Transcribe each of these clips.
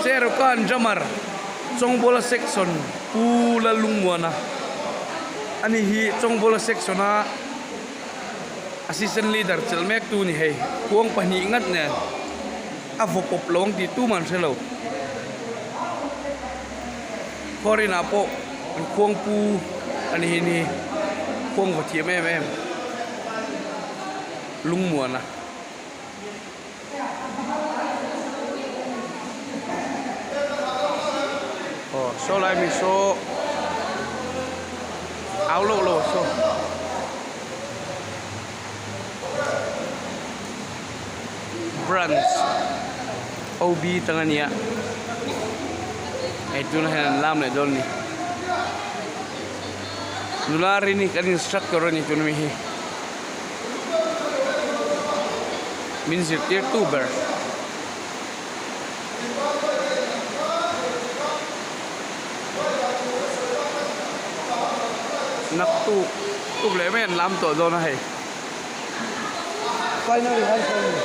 Serokan drummer Chawngbawla section Pu Lalungmuana ani hi Chawngbawla section a assistant leader chelh mek tu ni hei khuang pahnih ngat nen a vaw pawp lo ang tih tumah an hre lo foreign ah pawh an khuang pu ani hi ni khuang vaw thiam em em Lungmuana. Aw saw lai mi saw au loh lo saw branch OB tang ania hei tunah hian an lam leh dawn a ni nula rini kan instructor a ni tuna mi hi. Min zirtir tu ber. Naktuk tuk leh mai an lam tawh dawn a hei. Final rehearsal ni.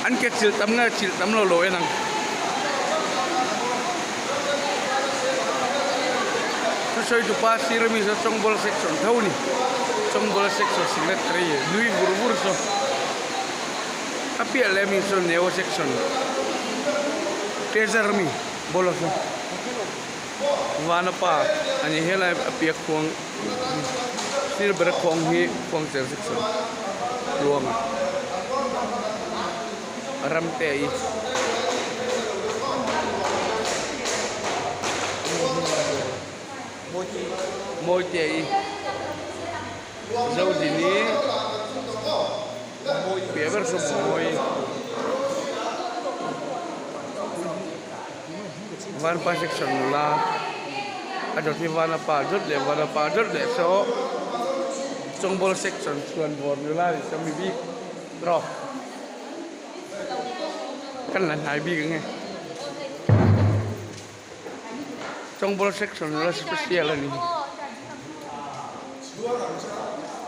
An ke chilh tam nge chilh tam lo lo en ang. Thusawi tupa sir ami saw Chawngbawla section tho a ni. Chawngbawla section secretary nui vur vur saw a piah leh ami saw Neo section treasurer ami bawla saw Vanapa a ni helai a piak khuang sir ber khuang hi khuangcher section tluanga ramte i. Mawite i Zodin i piah ber chu mawi Vanpa section nula a dawt hi Vanapa dawt leh Vanapa dawt leh saw Chawngbawla section chhuanvawr nula ni saw mi bik rawh. Kan la hnai bik ang e. Chawngbawla section la special a ni.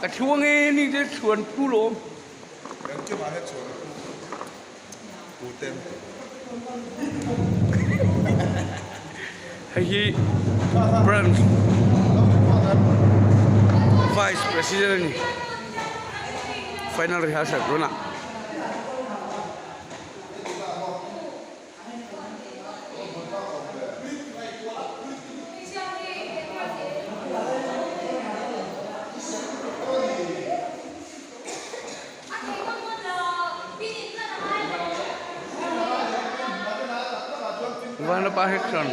Ka chhuang e ni te chhuan phu lawm. Hei hi branch vice president a ni. Final rehearsal tunah. Vanapa section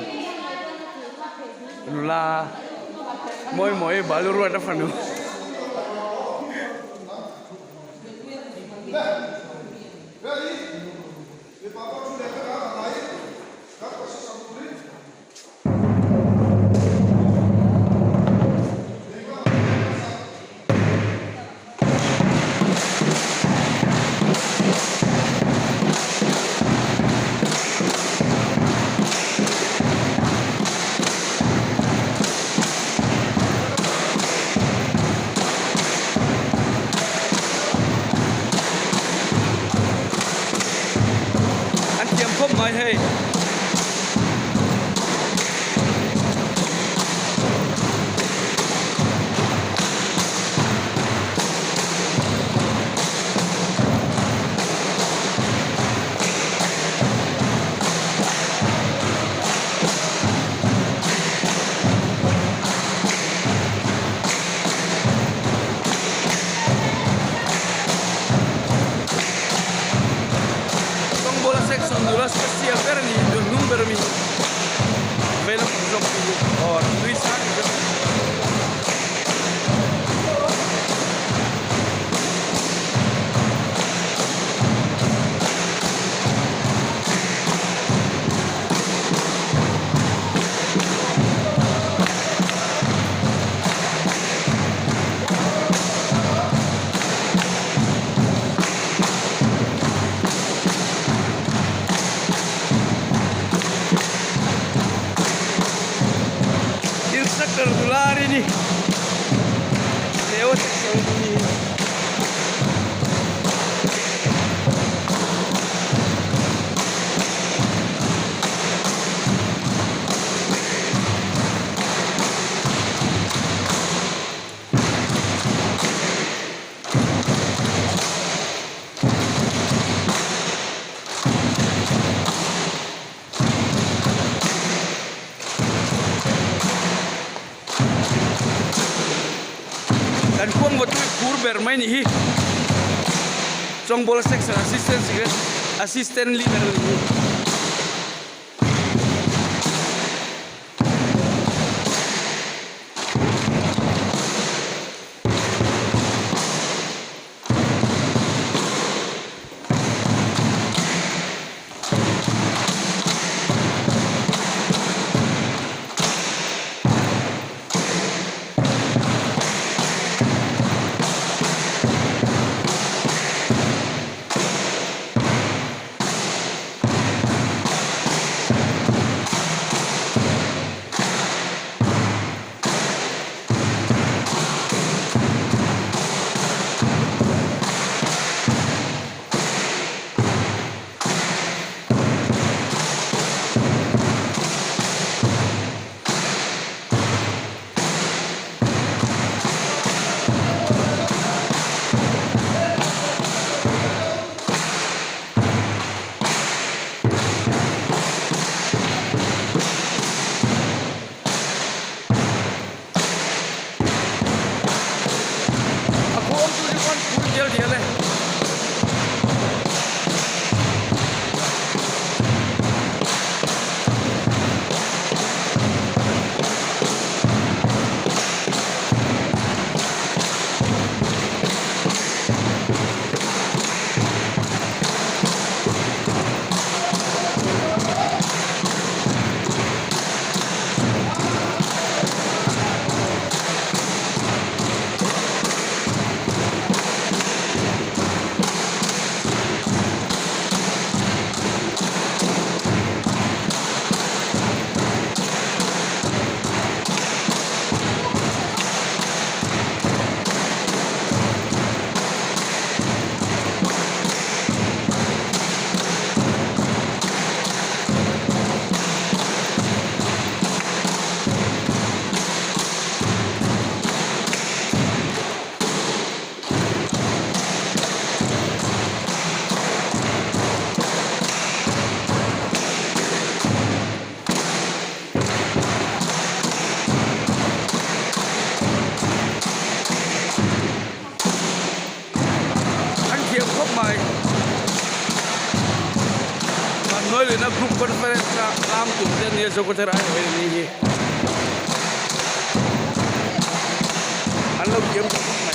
nula mawi mawi balu ruat a fanu. An thiam khawp mai hei. Chawngbawla section nula special ber a ni dun hnung ber ami veilam pang zawk hi aw nui sang ni zawk. ber mai nih hi Chawngbawl section assistant secretary assistant leader a nih hi. A khaw awm tur hi chuan phur dial dial e. An thiam khawp mai. Vannuai lehna group conference a lam tur te ania Zokhawthar ai awm a ni hi. An lo thiam tawh khawp mai.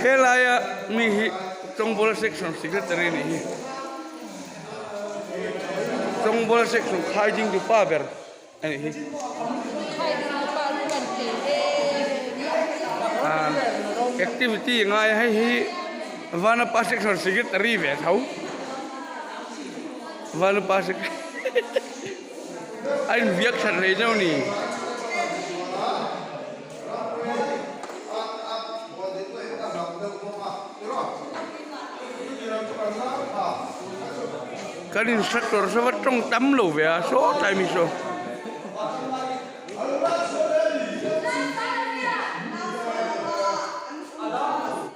Helaia mi hi Chawngbawl section secretary a nih hi Chawngbawl section khai ding tu pa ber a nih hi activity a ngai a hei hi Vanapa section secretary ve tho Vanapa a inviak that hlei deuh a ni. Kan instructor saw va tawng tam lo ve a saw tlai mi saw.